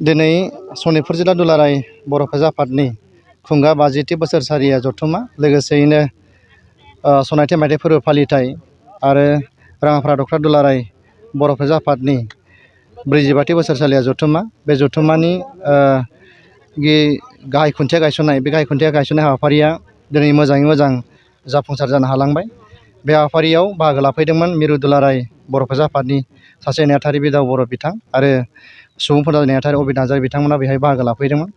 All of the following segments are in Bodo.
दिनै सनितपुर जिल्ला दुलाराय बर' फरायसा आफादनि खुंगा 50थि बोसोरसालिया जथुम्मा लोगोसेयैनो सनाथि मायथाइ फोरबो फालिथाय आरो राङापारा दख्रा दुलाराय बर' फरायसा आफादनि 45थि बोसोरसालिया जथुम्मा बे जथुम्मानि गाहाय खुन्थिया गायसननाय बे गाहाय खुन्थिया गायसननाय हाबाफारिया दिनै मोजाङै मोजां जाफुंसार जानो हालांबाय। बे हाबाफारियाव बाहागो लाफैदोंमोन मिरु दुलाराय बर' फरायसा आफादनि सासे नेहाथारि बिदाव बर' बिथां आरो सुबुंफोर नेहाथारि अबिर नार्जारि बिथांमोना बेहाय बाहागो लाफैदोंमोन।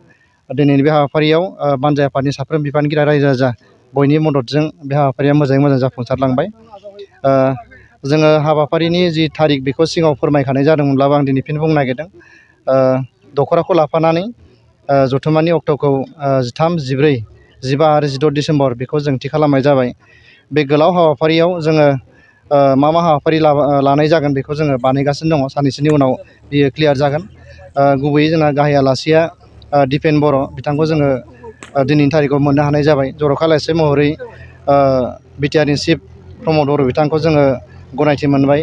दिनैनि बे हाबाफारियाव बानजाय आफादनि साफ्रोम बिबानगिरि रायजो राजा बयनि मददजों बे हाबाफारिया मोजाङै मोजां जाफुंसारलांबाय। जोङो हाबाफारिनि जि थारिख बेखौ सिगाङाव फोरमायखानाय जादोंमोनब्लाबो आं दिनै फिन बुंनो नागिरदों। दख'राखौ लाफानानै जथुम्मानि अक्ट'खौ 13, 14, 15 आरो 16 डिसेम्बर बेखौ जों थि खालामनाय जाबाय। बे गोलाव हाबाफारियाव जोङो मा हाबाफारि लानाय जागोन बेखौ जोङो बानायगासिनो दङ। साननैसोनि उनाव बियो क्लियार जागोन। गुबैयै जोंहा गाहाय आलासिया दिपेन बर' बिथांखौ जोङो दिनैनि थारिखआव मोननो हानाय जाबाय। जर'खा आलासि महरै बिटिआरनि चिफ प्रमद बर' बिथांखौ जोङो गनायथि मोनबाय।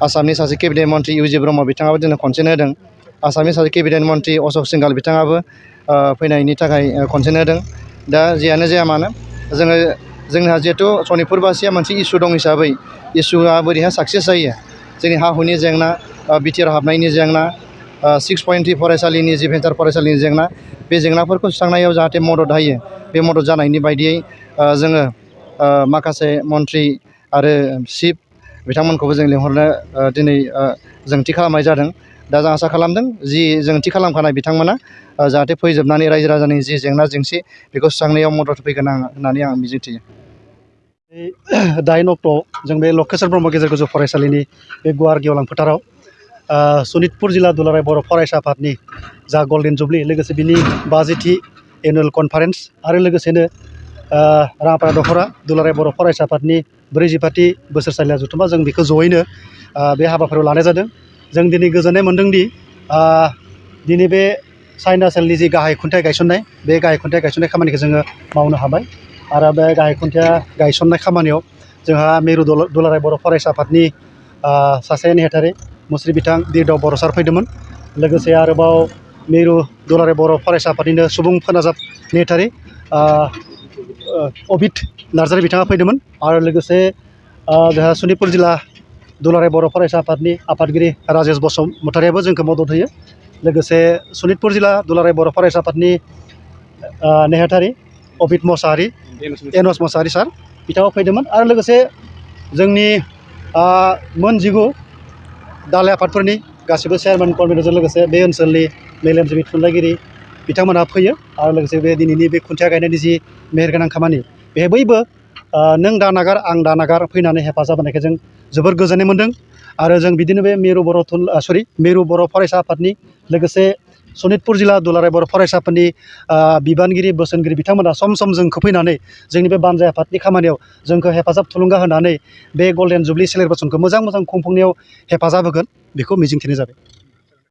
आसामनि सासे केबिनेट मन्थ्रि इउ जि ब्रह्म बिथाङाबो जोंनो कनसेन्ट होदों। आसामनि सासे केबिनेट मन्थ्रि अशक सिंघाल बिथाङाबो फैनायनि थाखाय कनसेन्ट होदों। दा जियानो जाया मानो जोंहा जिहेथु सनितपुरबासिया मोनसे इसु दं हिसाबै इसुआ बोरैहाय साक्सेस जायो, जोंनि हा हुनि जेंना, बिटिआर हाबनायनि जेंना, 6.3 फरायसालिनि जि भेन्सार फरायसालिनि जेंना, बे जेंनाफोरखौ सुस्रांनायाव जाहाथे मदद होयो, बे मदद जानायनि बायदियै जोङो माखासे मन्थ्रि आरो चिफ बिथांमोनखौबो जों लिंहरनो दिनै जों थि खालामनाय जादों। दा जों आसा खालामदों जि जों थि खालामखानाय बिथांमोना जाहाथे फैजोबनानै रायजो राजानि जि जेंना जेंसि बेखौ सुस्रांनायाव मदद फैगोन होननानै आं मिजिंथियो। 8 अक्ट'आव जों बे लकेश्वर ब्रह्म गेजेर गोजौ फरायसालिनि बे गुवार गेवलां फोथाराव सनितपुर जिल्ला दुलाराय बर' फरायसा आफादनि जा गल्डेन जुबलि लोगोसे बिनि 50थि एनुवेल कनफारेन्स आरो लोगोसेनो राङापारा दख'रा दुलाराय बर' फरायसा आफादनि 45थि बोसोरसालिया जथुम्मा जों बेखौ जयैनो बे हाबाफारियाव लानाय जादों। जों दिनै गोजोननाय मोनदोंदि दिनै बे साइना ओनसोलनि जि गाहाय खुन्थिया गायसननाय बे गाहाय खुन्थिया गायसननाय खामानिखौ जोङो मावनो हाबाय आरो बे गाहाय खुन्थिया गायसननाय खामानियाव जोंहा मिरु दुलाराय बर' फरायसा आफादनि सासे नेहाथारि मुस्रि बिथां बिरदाव बर' सार फैदोंमोन। लोगोसे आरोबाव मिरु दुलाराय बर' फरायसा आफादनिनो सुबुं फोनांजाब नेहाथारि अबिर नार्जारि बिथाङा फैदोंमोन आरो लोगोसे जोंहा सनितपुर जिल्ला दुलाराय बर' फरायसा आफादनि आफादगिरि राजेश बसुमतारियाबो जोंखौ मदद होयो। लोगोसे सनितपुर जिल्ला दुलाराय बर' फरायसा आफादनि नेहाथारि अबिर मोसाहारि एनस मोसाहारि सार बिथाङा फैदोंमोन आरो लोगोसे जोंनि मोन 19 दालाय आफादफोरनि गासैबो चेयारमेन कनभेनरजों लोगोसे बे ओनसोलनि मेलेमजिबि थुनलाइगिरि बिथांमोनहा फैयो आरो लोगोसे बे दिनैनि बे खुन्थिया गायनायनि जि मेहेरगोनां खामानि बेहाय बयबो नों दा नागार आं दा नागार फैनानै हेफाजाब होनायखौ जों जोबोर गोजोननाय मोन्दों। आरो जों बिदिनो बे मिरु बर' फरायसा आफादनि लोगोसे सनितपुर जिल्ला दुलाराय बर' फरायसा आफादनि बिबानगिरि बोसोनगिरि बिथांमोना सम सम जोंखौ फैनानै जोंनि बे बानजाय आफादनि खामानियाव जोंखौ हेफाजाब थुलुंगा होनानै बे गल्डेन जुबलि सेलेब्रेसनखौ मोजां खुंफुंनायाव हेफाजाब होगोन बेखौ मिजिंथिनाय जाबाय।